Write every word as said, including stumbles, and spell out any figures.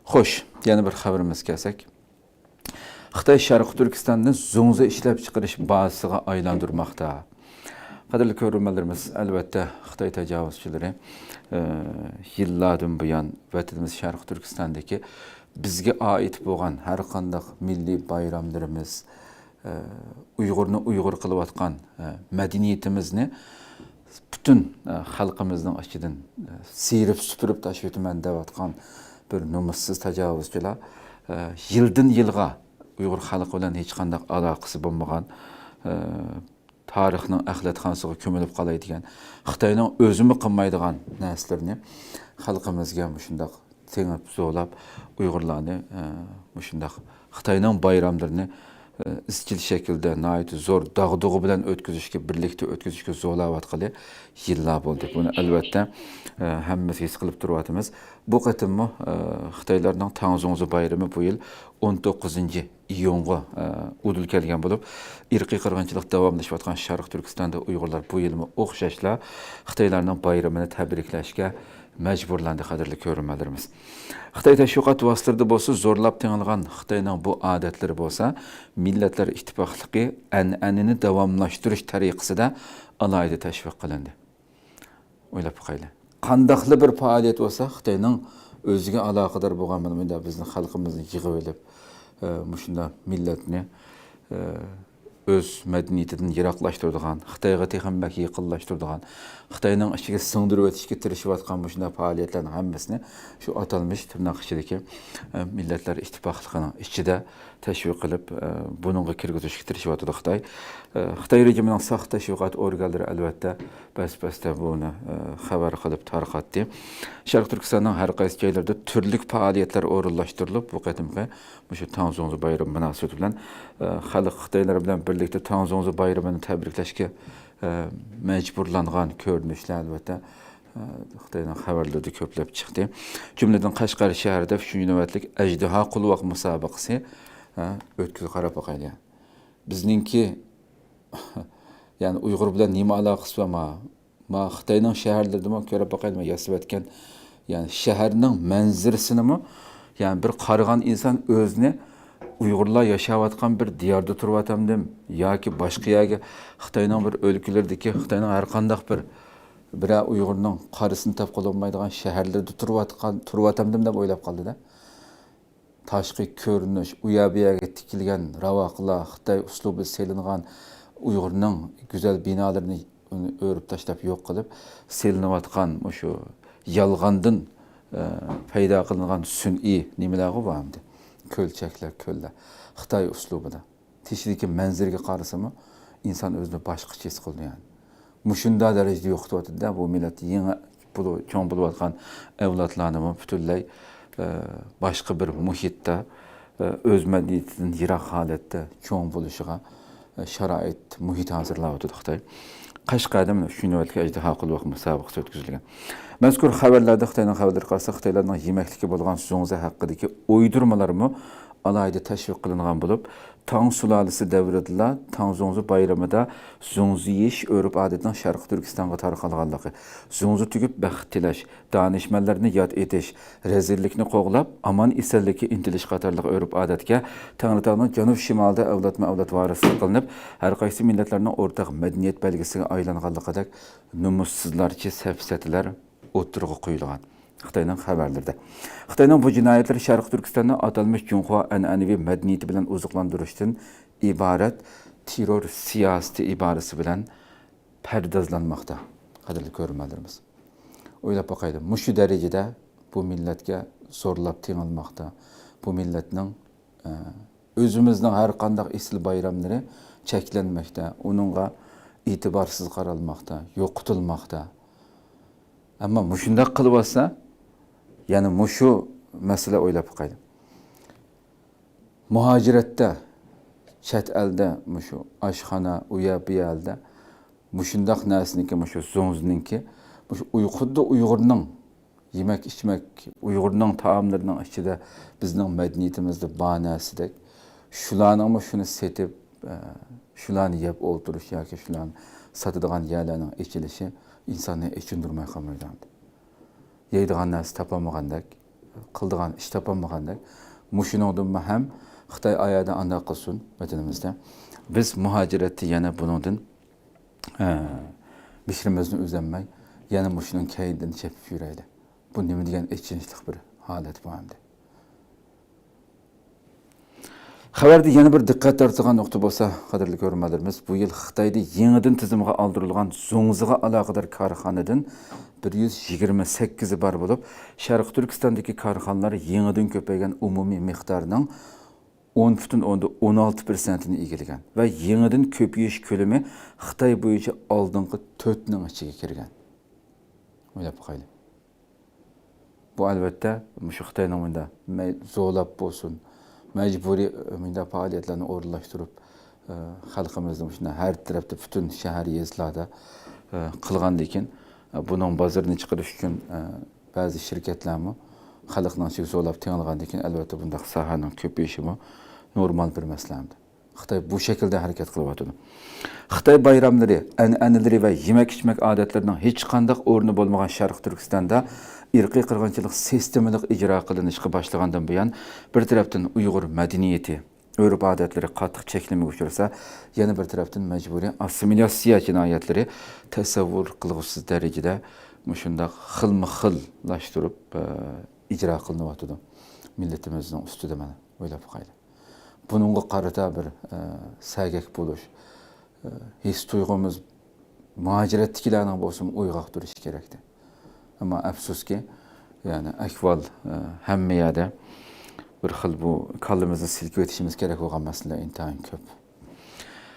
خوش، يەنە بىر خەۋىرىمىزگە كەلسەك. خىتاي شەرقىي تۈركىستاننى زۇڭزى ئىشلەپچىقىرىش بازىسىغا ئايلاندۇرماقتا. قەدىرلىك كۆرۈرمەنلىرىمىز، ئەلۋەتتە، خىتاي تاجاۋۇزچىلىرى، ئە، يىللاردىن بۇيان ۋەتىنىمىز شەرقىي تۈركىستاندىكى بىزگە ئائىت بولغان ھەر قانداق مىللىي بايراملىرىمىز، ئە، ئۇيغۇرنى ئۇيغۇر قىلىۋاتقان، ئە، مەدەنىيىتىمىزنى پۈتۈن، ئە، خەلقىمىزنىڭ ئىچىدىن، ئە، سىيرىپ سۈپۈرۈپ تاشلىۋېتىمەن دەۋاتقان بىر نومۇسسىز تاجاۋۇزچىلار، ئە، يىلدىن يىلغا ئۇيغۇر خەلقى بىلەن ھېچقانداق ئالاقىسى بولمىغان، ئە، تارىخنىڭ ئەخلەتخانىسىغا كۆمۈلۈپ قالاي دېگەن، خىتاينىڭ ئۆزىمۇ قىلمايدىغان نەرسىلىرىنى خەلقىمىزگە مۇشۇنداق تېڭىپ، زورلاپ، ئۇيغۇرلارنى، ئە، مۇشۇنداق خىتاينىڭ بايراملىرىنى، ئە، ئىزچىل شەكىلدە، ناھايىتى زور داغدۇغا بىلەن ئۆتكۈزۈشكە، بىرلىكتە ئۆتكۈزۈشكە زورلاۋاتقىلى يىللار بولدى. بۇنى، ئەلۋەتتە، ئە، ھەممىمىز ھېس قىلىپ تۇرۇۋاتىمىز. بۇ قېتىممۇ، ئە، خىتايلارنىڭ تاڭزۇڭزى بايرىمى بۇ يىل ئون توققۇزىنچى ئىيۇنغا، ئە، ئۇدۇل كەلگەن بولۇپ، ئىرقىي قىرغىنچىلىق داۋاملىشىۋاتقان شەرقىي تۈركىستاندا ئۇيغۇرلار بۇ يىلمۇ ئوخشاشلا خىتايلارنىڭ بايرىمىنى تەبرىكلەشكە مەجبۇرلاندى، قەدىرلىك كۆرۈرمەنلىرىمىز. خىتاي تەشۋىقات ۋاسىتىلىرىدە بولسا زورلاپ تېڭىلغان خىتاينىڭ بۇ ئادەتلىرى بولسا مىللەتلەر ئىتتىپاقلىقى ئەنئەنىنى داۋاملاشتۇرۇش تەرىقىسىدە ئالاھىدە تەشۋىق قىلىندى. ئويلاپ باقايلى. قانداقلا بىر پائالىيەت بولسا، خىتاينىڭ ئۆزىگە ئالاقىدار بولغان، مانا مۇنداق بىزنىڭ خەلقىمىزنى يىغىۋېلىپ، ئە، مۇشۇنداق مىللەتنى، ئە، ئۆز مەدەنىيىتىدىن يىراقلاشتۇرىدىغان، خىتايغا تېخىمۇ بەك يېقىنلاشتۇرىدىغان، خىتاينىڭ ئىچىگە سىڭدۈرۈۋېتىشكە تىرىشىۋاتقان مۇشۇنداق پائالىيەتلەرنىڭ ھەممىسىنى شۇ ئاتالمىش تىرناق ئىچىدىكى، ئە، مىللەتلەر ئىتتىپاقلىقىنىڭ ئىچىدە تەشۋىق قىلىپ، ئە، بۇنىڭغا كىرگۈزۈشكە تىرىشىۋاتىدۇ خىتاي. ئە، خىتاي رېجىمىنىڭ ساختا تەشۋىقات ئورگانلىرى، ئەلۋەتتە، بەس-بەستە بۇنى، ئە، خەۋەر قىلىپ تارقاتتى. شەرقىي تۈركىستاننىڭ ھەر قايسى جايلىرىدا تۈرلۈك پائالىيەتلەر ئورۇنلاشتۇرۇلۇپ، بۇ قېتىمقى مۇشۇ تاڭزۇڭزى بايرىمى مۇناسىۋىتى بىلەن، ئە، خەلق خىتايلار بىلەن بىرلىكتە تاڭزۇڭزى بايرىمىنى تەبرىكلەشكە، ئە، مەجبۇرلانغان كۆرۈنۈشلەر، ئەلۋەتتە، ئە، خىتاينىڭ خەۋەرلىرىدە كۆپلەپ چىقتى. جۈملىدىن قەشقەر شەھىرىدە ئۈچىنچى نۆۋەتلىك ئەجدىھا قولۋاق مۇسابىقىسى، ئە، ئۆتكۈزۈپ قاراپ باقايلى. بىزنىڭكى، يەنى ئۇيغۇر بىلەن نېمە ئالاقىسى بار؟ ما، ما خىتاينىڭ شەھەرلىرىدىمۇ كۆرۈپ باقايلى، ما ياسىۋەتكەن، يەنى شەھەرنىڭ مەنزىرىسىنىمۇ، يەنى بىر قارىغان ئىنسان ئۆزىنى ئۇيغۇرلار ياشاۋاتقان بىر دىياردا تۇرۇۋاتامدىم ياكى باشقا يەرگە، خىتاينىڭ بىر ئۆلكىلىرىدىكى، خىتاينىڭ ھەر قانداق بىر بىرەر ئۇيغۇرنىڭ قارىسىنى تاپقىلى بولمايدىغان شەھەرلىرىدە تۇرۇۋاتقان، تۇرۇۋاتامدىم دەپ ئويلاپ قالدى-دە. تاشقى كۆرۈنۈش، ئۇ يەر بۇ يەرگە تىكىلگەن راۋاقلار، خىتاي ئۇسلۇبىدا سېلىنغان ئۇيغۇرنىڭ گۈزەل بىنالىرىنى ئۆرۈپ تاشلاپ يوق قىلىپ، سېلىنىۋاتقان مۇشۇ يالغاندىن، ئە، پەيدا قىلىنغان سۈنئىي نېمىلەرغۇ بار ئەمدى؟ كۆلچەكلەر، كۆللەر. خىتاي ئۇسلۇبىدا. تېشىدىكى مەنزىرىگە قارىسىمۇ، ئىنسان ئۆزىنى باشقىچە ھېس قىلىدۇ، يەنى. مۇشۇنداق دەرىجىدە يوقىتىۋاتىدۇ-دە، بۇ مىللەت يېڭى بولۇ-، چوڭ بولۇۋاتقان ئەۋلادلارنىمۇ پۈتۈنلەي، ئە، باشقا بىر مۇھىتتا، ئە، ئۆز مەدەنىيىتىدىن يىراق ھالەتتە چوڭ بولۇشىغا، ئە، شارائىت، مۇھىت ھازىرلاۋاتىدۇ خىتاي. قەشقەردە مانا ئۈچىنچى نۆۋەتلىك ئەجدىھا قولۋاق مۇسابىقىسى ئۆتكۈزۈلگەن. مەزكۇر خەۋەرلەردە، خىتاينىڭ خەۋەرلىرىگە قارىساق، خىتايلارنىڭ يېمەكلىكى بولغان زۇڭزى ھەققىدىكى ئويدۇرمىلارمۇ ئالاھىدە تەشۋىق قىلىنغان بولۇپ، تاڭ سۇلالىسى دەۋرىدىلا تاڭ زۇڭزى بايرىمىدا زۇڭزى يېيىش ئۆرپ-ئادىتىنىڭ شەرقىي تۈركىستانغا تارقالغانلىقى، زۇڭزى تۈگۈپ بەخت تىلەش، دانىشمەنلەرنى ياد ئېتىش، رەزىللىكنى قوغلاپ، ئامان-ئېسەنلىككە ئىنتىلىش قاتارلىق ئۆرپ-ئادەتكە تەڭرىتاغنىڭ جەنۇب-شىمالىدا ئەۋلادمۇ-ئەۋلاد ۋارىسلىق قىلىنىپ، ھەر قايسى مىللەتلەرنىڭ ئورتاق مەدەنىيەت بەلگىسىگە ئايلانغانلىقىدەك نومۇسسىزلارچە سەپسەتىلەر ئوتتۇرىغا قويۇلغان. خىتاينىڭ خەۋەرلىرىدە. خىتاينىڭ بۇ جىنايەتلىرى شەرقىي تۈركىستاننى ئاتالمىش جۇڭخۇا ئەنئەنىۋى مەدەنىيىتى بىلەن ئوزۇقلاندۇرۇشتىن ئىبارەت تېررور سىياسىتى ئىبارىسى بىلەن پەردازلانماقتا، قەدىرلىك كۆرۈرمەنلىرىمىز. ئويلاپ باقايلى، مۇشۇ دەرىجىدە بۇ مىللەتكە زورلاپ تېڭىلماقتا، بۇ مىللەتنىڭ، ئە، ئۆزىمىزنىڭ ھەر قانداق ئېسىل بايراملىرى چەكلەنمەكتە، ئۇنىڭغا ئېتىبارسىز قارالماقتا، يوقىتىلماقتا. ئەمما مۇشۇنداق قىلىۋاتسا، يەنە مۇشۇ مەسىلە ئويلاپ باقايلى. مۇھاجىرەتتە، چەت ئەلدە، مۇشۇ ئاشخانا، ئۇ يەر، بۇ يەردە مۇشۇنداق نەرسىنىڭكى، مۇشۇ زۇڭزىنىڭكى، مۇشۇ ئۇي-، خۇددى ئۇيغۇرنىڭ يېمەك-ئىچمەك، ئۇيغۇرنىڭ تائاملىرىنىڭ ئىچىدە بىزنىڭ مەدەنىيىتىمىزدە بار نەرسىدەك، شۇلارنىڭمۇ شۇنى سېتىپ، ئە، شۇلارنى يەپ ئولتۇرۇش ياكى شۇلارنى ساتىدىغان يەرلەرنىڭ ئېچىلىشى ئىنساننى ئېچىندۇرماي قالمايدۇ ئەمدى. يەيدىغان نەرسە تاپالمىغاندەك، قىلىدىغان ئىش تاپالمىغاندەك. مۇشۇنىڭدىنمۇ ھەم خىتاي ئايەردە ئانداق قىلسۇن ۋەتىنىمىزدە. بىز مۇھاجىرەتتە يەنە بۇنىڭدىن، ئە، مېھرىمىزنى ئۈزەلمەي، يەنە مۇشۇنىڭ كەينىدىن چېپىپ يۈرەيلى. بۇ نېمە دېگەن ئېچىنىشلىق بىر ھالەت بۇ ئەمدى. خەۋەردە يەنە بىر دىققەت تارتىدىغان نۇقتا بولسا، قەدىرلىك كۆرۈرمەنلىرىمىز، بۇ يىل خىتايدا يېڭىدىن تىزىمغا ئالدۇرۇلغان زۇڭزىغا ئالاقىدار كارخانىدىن بىر يۈز يىگىرمە سەككىزى بار بولۇپ، شەرقىي تۈركىستاندىكى كارخانىلار يېڭىدىن كۆپەيگەن ئومۇمىي مىقدارنىڭ ئون پۈتۈن ئوندىن ئون ئالتە پىرسەنتىنى ئىگىلىگەن ۋە يېڭىدىن كۆپىيىش كۆلىمى خىتاي بويىچە ئالدىنقى تۆتنىڭ ئىچىگە كىرگەن. ئويلاپ باقايلى. بۇ، ئەلۋەتتە، مۇشۇ خىتاينىڭ مۇنداق مەي-، زورلاپ بولسۇن، مەجبۇرىي، ئە، مۇنداق پائالىيەتلەرنى ئورۇنلاشتۇرۇپ، ئە، خەلقىمىزنى مۇشۇنداق ھەر تەرەپتە، پۈتۈن شەھەر، يېزىلاردا، ئە، قىلغاندىكىن، ئە، بۇنىڭ بازىرىنى چىقىرىش ئۈچۈن، ئە، بەزى شىركەتلەرمۇ خەلقنىڭ ئىچىگە زورلاپ تېڭىلغاندىكىن، ئەلۋەتتە، بۇنداق ساھەنىڭ كۆپىيىشىمۇ نورمال بىر مەسىلە ئەمدى. خىتاي بۇ شەكىلدە ھەرىكەت قىلىۋاتىدۇ. خىتاي بايراملىرى، ئەنئەنىلىرى ۋە يېمەك-ئىچمەك ئادەتلىرىنىڭ ھېچقانداق ئورنى بولمىغان شەرقىي تۈركىستاندا ئىرقىي قىرغىنچىلىق سىستېمىلىق ئىجرا قىلىنىشقا باشلىغاندىن بۇيان، بىر تەرەپتىن ئۇيغۇر مەدەنىيىتى، ئۆرپ-ئادەتلىرى قاتتىق چەكلىمىگە ئۇچرىسا، يەنە بىر تەرەپتىن مەجبۇرىي ئاسسىمىلياتسىيە جىنايەتلىرى تەسەۋۋۇر قىلغۇسىز دەرىجىدە مۇشۇنداق خىلمۇ خىللاشتۇرۇپ، ئە، ئىجرا قىلىنىۋاتىدۇ. مىللىتىمىزنىڭ ئۈستىدە مانا ئويلاپ باقايلى. بۇنىڭغا قارىتا بىر، ئە، سەگەك بولۇش، ئە، ھېس تۇيغۇمىز مۇھاجىرەتتىكىلەرنىڭ بولسىمۇ ئويغاق تۇرۇشى كېرەكتى. ئەمما ئەپسۇسكى، يەنى ئەھۋال، ئە، ھەممە يەردە بىر خىل بۇ كاللىمىزنى سىلكىۋېتىشىمىز كېرەك بولغان مەسىلىلەر ئىنتايىن كۆپ.